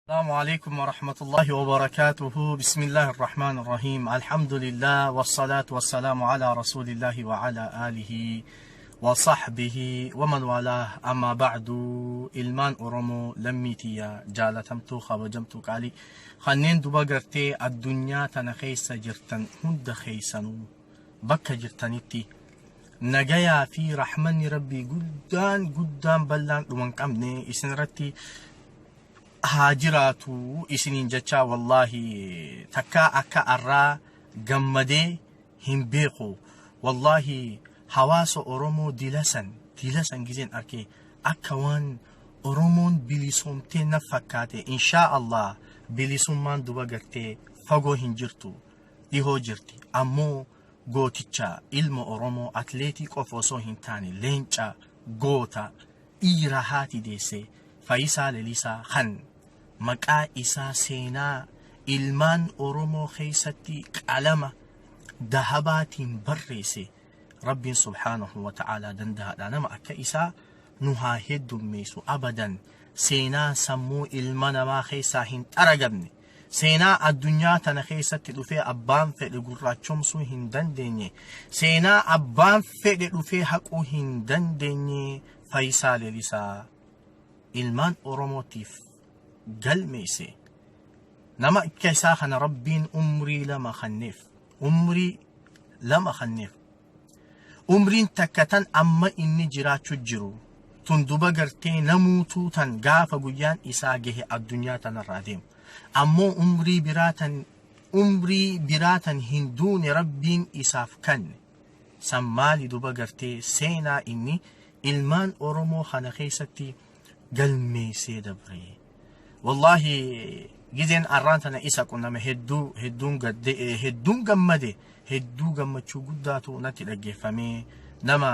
السلام عليكم ورحمة الله وبركاته. بسم الله الرحمن الرحيم. الحمد لله والصلاة والسلام على رسول الله وعلى آله وصحبه ومن والاه. أما بعد، ilmaan Oromoo lammii tiyya jaalatamtuu, kabajamtuu, qaalii kanneen duba gartee addunyaa tana keessa jirtan, hunda keessanuu bakka jirtanitti nagayaa fi rahmanni Rabbii guddaan guddaan bal'aan dhuman qabne isin irratti haa jiraatu isiniin jechaa, wallaahi takkaa akka arraa gammadee hin beeku. Wallaahi hawaasa Oromoo dilasan dilasan gizeen arkee akka waan Oromoon bilisoomtee na fakkaate. Inshaa Allah bilisummaan duba gartee fagoo hin jirtu, dhihoo jirti. Ammoo gooticha ilma Oromoo, atleetii qofa osoo hin taane leenca, goota dhiira haati deesse, Faayisaa Lelisaa, kan maqaa isaa seenaa ilmaan Oromoo keessatti qalama dahabaatiin barreesse, Rabbiin subhaanahu wa ta'aalaa danda'aadha nama akka isaa nu haa heddummeessu. Abadan seenaa sammuu ilma namaa keessaa hin xaragamne, seenaa addunyaa tana keessatti dhufee abbaan fedhe gurraachomsuu hin dandeenye, seenaa abbaan fedhe dhufee haquu hin dandeenye Faayisaa Lelisaa ilmaan Oromootiif galmeesse. Nama akka isaa kana Rabbiin umrii 2 kanneef, umrii 2 kanneef. Umriin takka tan amma inni jiraachuu jiru tun duba gartee namuutuu tan gaafa guyyaan isaa gahe addunyaa tanarraa deemu. Ammoo umrii biraa tan hin duune Rabbiin isaaf kanne san maali duba gartee seenaa inni ilmaan Oromoo kana keessatti galmeessee dabre? Wallaahi gizeen arraan tana isa qunname hedduu hedduun gadde, hedduun gammade, hedduu gammachuu guddaatu natti dhaggeeffamee. Nama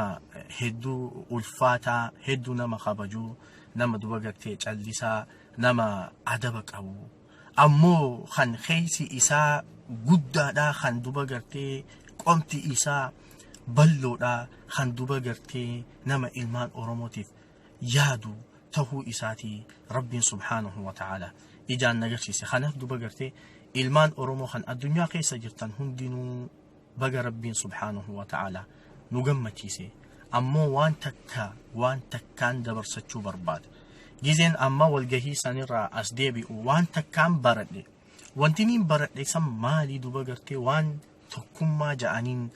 hedduu ulfaataa, hedduu nama kabajuu, nama duba gartee callisaa, nama adaba qabu, ammoo kan keeysi isaa guddaadha, kan duba gartee qomti isaa bal'oodha, kan duba gartee nama ilmaan Oromootiif yaadu tahuu isaatii Rabbiin subhaanahu wa ta'ala ijaan nagarsiise. Kanaaf duba gartee ilmaan Oromoo kan addunyaa keessa jirtan hundinuu baga Rabbiin subhaanahu wa ta'ala nu gammachiise. Ammoo waan takka, waan takkaan dabarsachuu barbaada. Gizeen amma walgahii sanirraa as deebi'u waan takkaan baradhe. Wanti niin baradhe san maalii? Duba gartee waan tokkummaa ja'aniin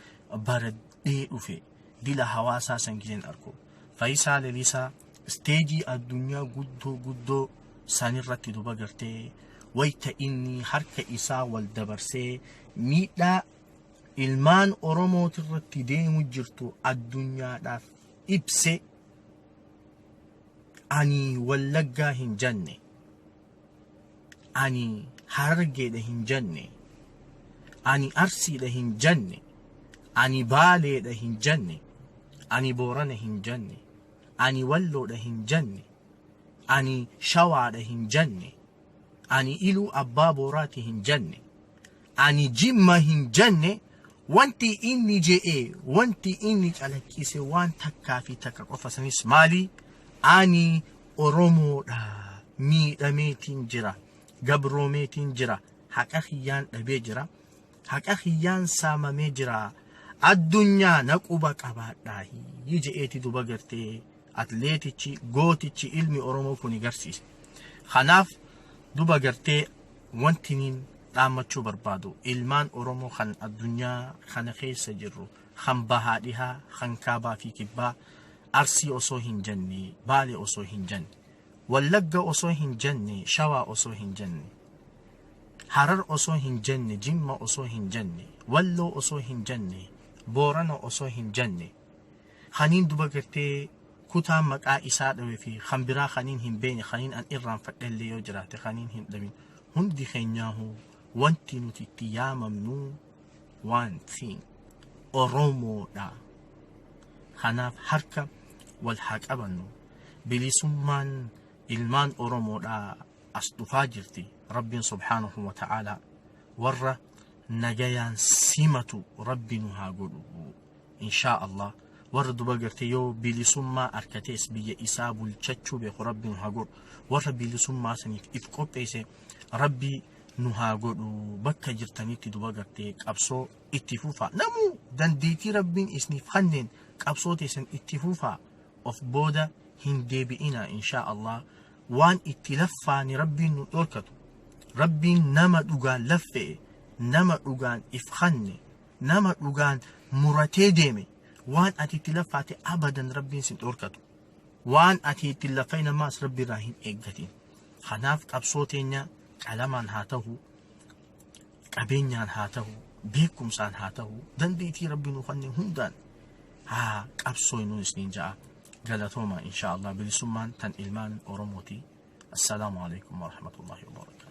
baradhee dhufe. Dila hawaasaa san gizeen argu, Faayisaa Lelisaa isteejii addunyaa guddoo guddoo sanirratti duba gartee wayta inni harka isaa wal dabarsee miidhaa ilmaan Oromootirratti deemu jirtu addunyaadhaaf ibse, ani Wallaggaa hin janne, ani Harargeedha hin janne, ani Arsiidha hin janne, ani Baaleedha hin janne, ani Boorana hin janne, ani Walloodha hin janne, ani Shawaadha hin janne, ani Iluu Abbaa Booraati hin janne, ani Jimma hin janne. Wanti inni je'e, wanti inni calaqqise waan takkaa fi takka qofa. Sanis maali? Ani Oromoodha, miidhameetiin jira, gabroomeetiin jira, haqa kiyyaan dhabee jira, haqa kiyyaan saamamee jira, addunyaa na quba qabaadhaa je'eeti duba gartee atleetichi gootichi ilmi Oromoo kun garsiise. Kanaaf duba gartee wanti niin dhaammachuu barbaadu ilmaan Oromoo kan addunyaa kana keessa jirru, kan bahaa dhihaa, kan kaabaa fi kibbaa, Arsii osoo hin jenne, Baalee osoo hin jenne, Wallagga osoo hin jenne, Shawaa osoo hin jenne, Harar osoo hin jenne, Jimma osoo hin jenne, Walloo osoo hin jenne, Boorana osoo hin jenne, kaniin duba gartee kutaa maqaa isaa dhawe fi kan biraa kaniin hin beekne, kaniin an irraanfadhellee yoo jiraate, kaniin hin dhabin, hundi keenyaahu wanti nuti itti yaamamnu one thing, Oromoodha. Kanaaf harka wal haa qabannu. Bilisummaan ilmaan Oromoodha as dhufaa jirti. Rabbiin subhaanahu wa ta'aalaa warra nagayaan simatu Rabbi nu haa godhu. Inshaa Allah. Warra duba gartee yoo bilisummaa arkatees biyya isaa bulchachuu beeku Rabbi nu haa godhu. Warra bilisummaa saniif if qopheesse Rabbi nu haa godhu. Bakka jirtanitti duba gartee qabsoo itti fufaa. Namuu dandeettii Rabbiin isiniif kenneen qabsoo teessan itti fufaa. Of booda hin deebi'ina, inshaa Allah. Waan itti laffaani Rabbiin nu dhorkatu. Rabbiin nama dhugaan laffe'e, nama dhugaan if kenne, nama dhugaan muratee deeme, waan ati itti laffaate abadan Rabbiin sin dhorkatu. Waan ati itti laffain ammaas Rabbi irraa hin eeggatin. Kanaaf qabsoo teenya qalamaan haa ta'u, qabeenyaan haa ta'u, beekumsaan haa ta'u, dandeettii Rabbi nu kenne hundaan haa qabsoo nuun isiniin ja'a. Galatooma, insha Allah. Bilisummaan tan ilmaan Oromooti. Assalaamu alaikum warahmatullahi wabarakatuh.